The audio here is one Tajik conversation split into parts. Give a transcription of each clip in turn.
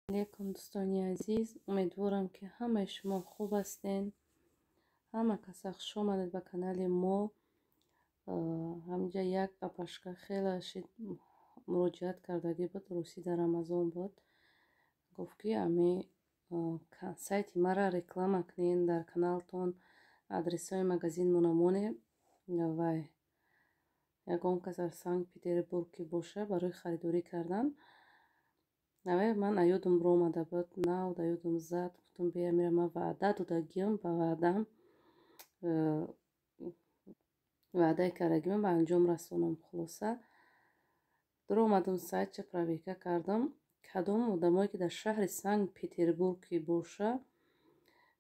Алейкум, дӯстони азиз. Умедворам, ки ҳамаи шумо хуб ҳастен. Ҳама каса хуш омадед ба канали мо. Ҳаминҷа як апашка хеле шид муроҷиат кардагӣ буд, русӣ дар Рамазон буд. Гуфт, ки ами сайти мара реклама кунен дар каналтон, адресҳои магазинмона монем. Вай ягон кас аз Санкт-Петербург ки боша, барои харидорӣ кардан. Навай ман аёдум омада буд, нав да ёдум зад. Гуфтум, бия мира, ман ваъда додагиам, ба ваъдам, ваъдаи кардагиам ба анҷом расонам. Хулоса, дуромадам, сайтча проверка кардам. Кадом одамое ки дар шаҳри Санкт-Петербург ки боша,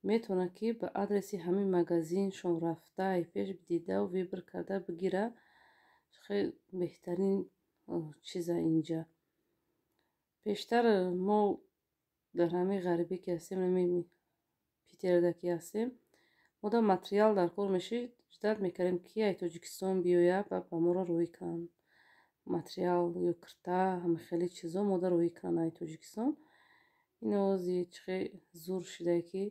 метавонад, ки ба адреси ҳамин магазиншон рафта, пеш дидау выбор карда бигира. Хеле беҳтарин чиза инҷа. Пештар мо дар ҳамин ғарибӣ ки ҳастем, ҳамин Питерда ки ҳастем, мо да материал дар кор мешид, ждать мекардем, ки ай Тоҷикистон биёяд ва ба моро роҳӣ кунанд. Материал ё кирта, ҳама хеле чизо мода роҳӣ кунанд ай Тоҷикистон. Ин овози чӣ хел зур шидае, ки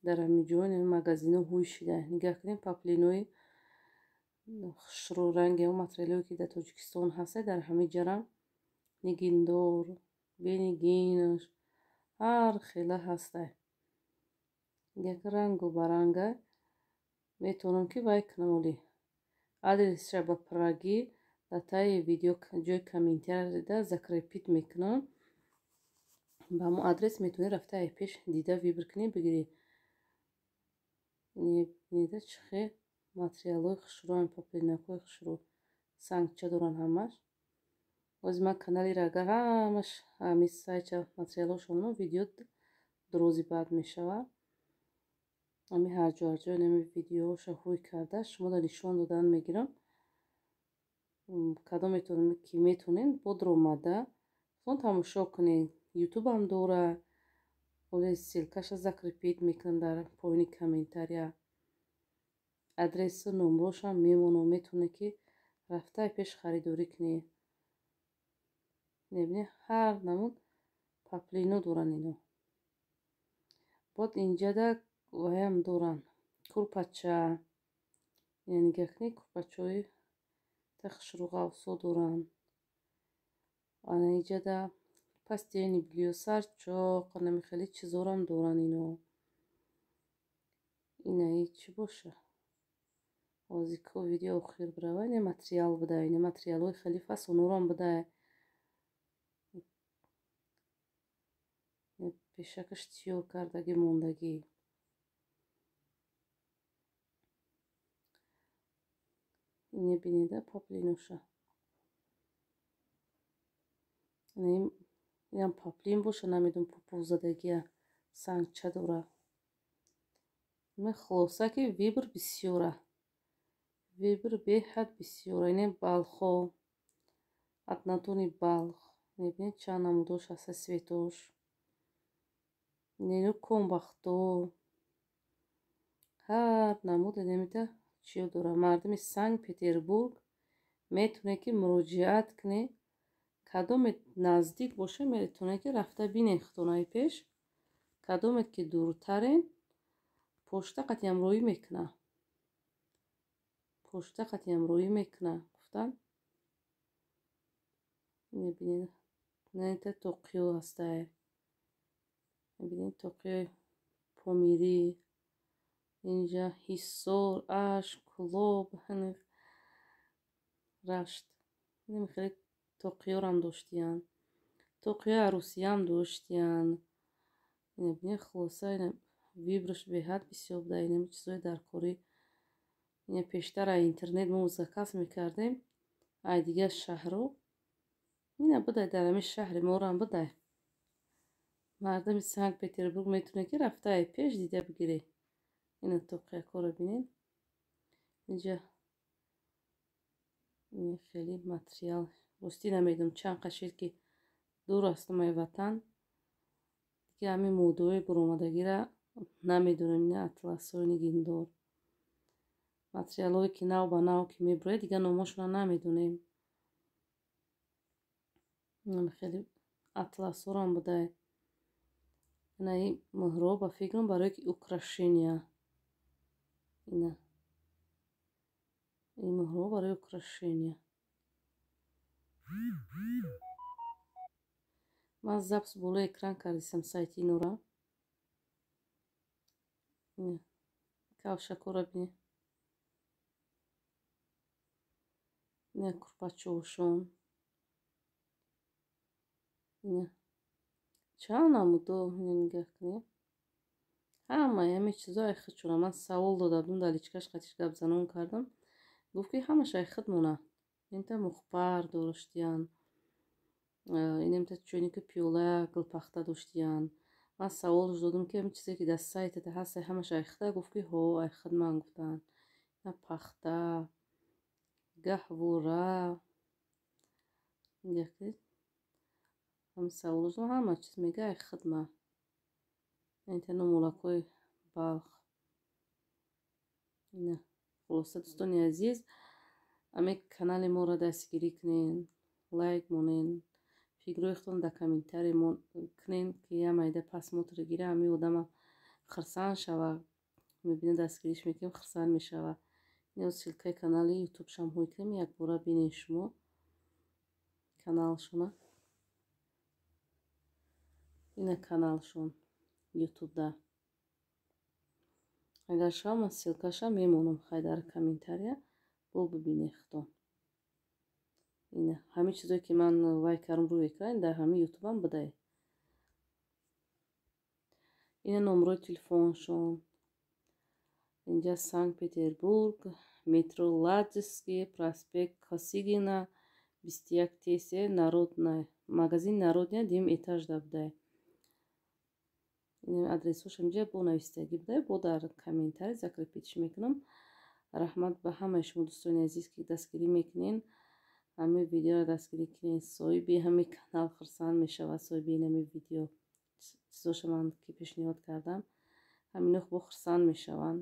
дар ҳамин ҷо магазино ҳуй шида. Нигаҳ кунем, паплинои хушрӯранги он материалое, ки дар Тоҷикистон ҳаста, дар ҳамин ҷарам нигиндор, бенигинаш, ҳар хела ҳаста. Як рангу баранга метавонам, ки вай кунам, оли адресша ба пуррагӣ дар таи видео ҷои комментарияда закрепить мекунам. Ба ҳамон адрес метавонӣ рафта, ай пеш дида, выбор кунӣ, бигирӣ. Нида, чӣ хел материалҳои хушрӯянд, поплинакҳои хушрӯ, сангча доранд ҳамаш. Бози ман каналеро агар ҳамаш ҳамин сайтча материалҳошонро видео дурози баъд мешавад. Ҳамин ҳарҷо ҳарҷо нами видеоша ҳуй карда, шуморо нишон додан мегирам. Кадометон ки метавонед, бодромада он тамошо кунед. Ютубам дора, оли ссылкаша закрепить мекунам дар поёни комментария. Адресу номрошам мемонам, метавонед, ки рафта пеш харидорӣ кунед. Мебинед, ҳар намуд паплино доранд ино. Бод инҷада ваям доранд, курпача. Ина нигаҳ кунед, курпачаҳои хушрӯ ғавсо доранд. Ана инҷада постельный бельё, сарчоқ, ҳами хеле чизорам доранд ино. Инаи чӣ боша? Ҳозир ко видео охир бирава, ина материал буда, ина материалҳои хеле фасонорам буда. Пешакаш тиёр кардагӣ мондагӣ. Ине бинеда, паплиноша. Инам паплин боша, намедонам, пупузадагия, сангча дора. Хулоса, ки выбор бисёра. Выбор беҳад бисёра. Ине балхо, однотонный балх. Мебинед, чанд намудош ҳаста, цветош. Ино комбахто. Ҳар намуд инамита чиё дора. Мардуми Санкт-Петербург метавонед, ки муроҷиат кунед. Кадоме наздик боша, метавонед, ки рафта бинед худонаи пеш. Кадоме ки дуртарен, почта қатъиам роҳӣ мекунад. Почта қатъиам роҳӣ мекунад, гуфтан. Мебинед, инаита тоқиё ҳастае. Мебинед, тоқиёи помирӣ. Инҷа Ҳисор, Ашт, Кӯлоб, Рашт. Хеле тоқиёрам доштиянд. Тоқиёи арӯсиям доштиянд. Мебинед, хулоса, выбораш беҳад бисёр буда. Инами чизҳои даркорӣ. Ина пештар ай интернет мо заказ мекардем, ай дигар шаҳрҳо. Ина будай, дар ҳамин шаҳри морам будай. Мардуми Санкт-Петербург метавонед, ки рафта ай пеш дида бигиред. Ина тоқиякҳоро бинед. Инҷа хеле материал. Ростӣ намедонам, чанд қашид, ки дур ҳастам ай ватан. Дига ҳамин модаҳои буромадагиро намедонам. Ина атласҳои нигиндор. Материалҳое, ки нав ба нав ки мебурояд, дига номошонро намедонем. Хеле атласҳорам будай. Ина и муҳро ба фикрам барои украшения. Ина ин муҳро барои украшения. Ман запись болои экран кардисам сайти инора. Кавшакора бинед. Ина курпачоошон. Ина чанд намудо, ина нигаҳ кунед. Ҳамаи ҳамин чизо ай худшона. Ман савол дода будам, дар личкаш қатиш гапзанон кардам. Гуфт, ки ҳамаш ай худ мона. Инта мухпар доштиян. Инамта чойники, пиёла, гулпахта доштиян. Ман саволш додам, ки ҳамин чизе, ки дар сайтата ҳаст, ҳамаш ай худа? Гуфт, ки ҳо, ай худ ман гуфтанд. Ина пахта, гаҳвора. Нигаҳ кунед. Ҳамин саволш додам, ҳама чиз мега ай худ ма. Инта нумулакҳои Балх. Ина хулоса, дӯстони азиз, ҳамин канали моро дастгирӣ кунед, лайк монед, фикрҳои худтон дар комментарий кунед, ки я майда просмотр гира, ҳамин одама хурсанд шава. Мебинед, дастгириш мекунем, хурсанд мешава. Ин ссылкаи канали ютубшам ҳой кунем, якбора бинед шумо каналшона. Ина каналшон ютубда. Агар шава, ман ссылкаша мемонам хай дар комментария, бо бибинед худтон. Ина ҳамин чизое, ки ман вай кардам рӯи экран, дар ҳамин ютубам будай. Ина номерои телефоншон. Инҷа Санкт Петербург, метро Ладожский, проспект Косыгина, 21 тс, Народная, магазин Народная, дуюм этажда будай. Адресҳош инҷа бо навистагӣ будай, бо дар комментарий закрепитьш мекунам. Раҳмат ба ҳамаи шумо, дӯстони азиз, ки дастгирӣ мекунед. Ҳамин видеоро дастгирӣ кунед. Соҳиби ҳамин канал хурсанд мешавад, соҳиби ин ҳамин видео, чизоша ман ки пешниҳод кардам, ҳамино бо хурсанд мешаванд.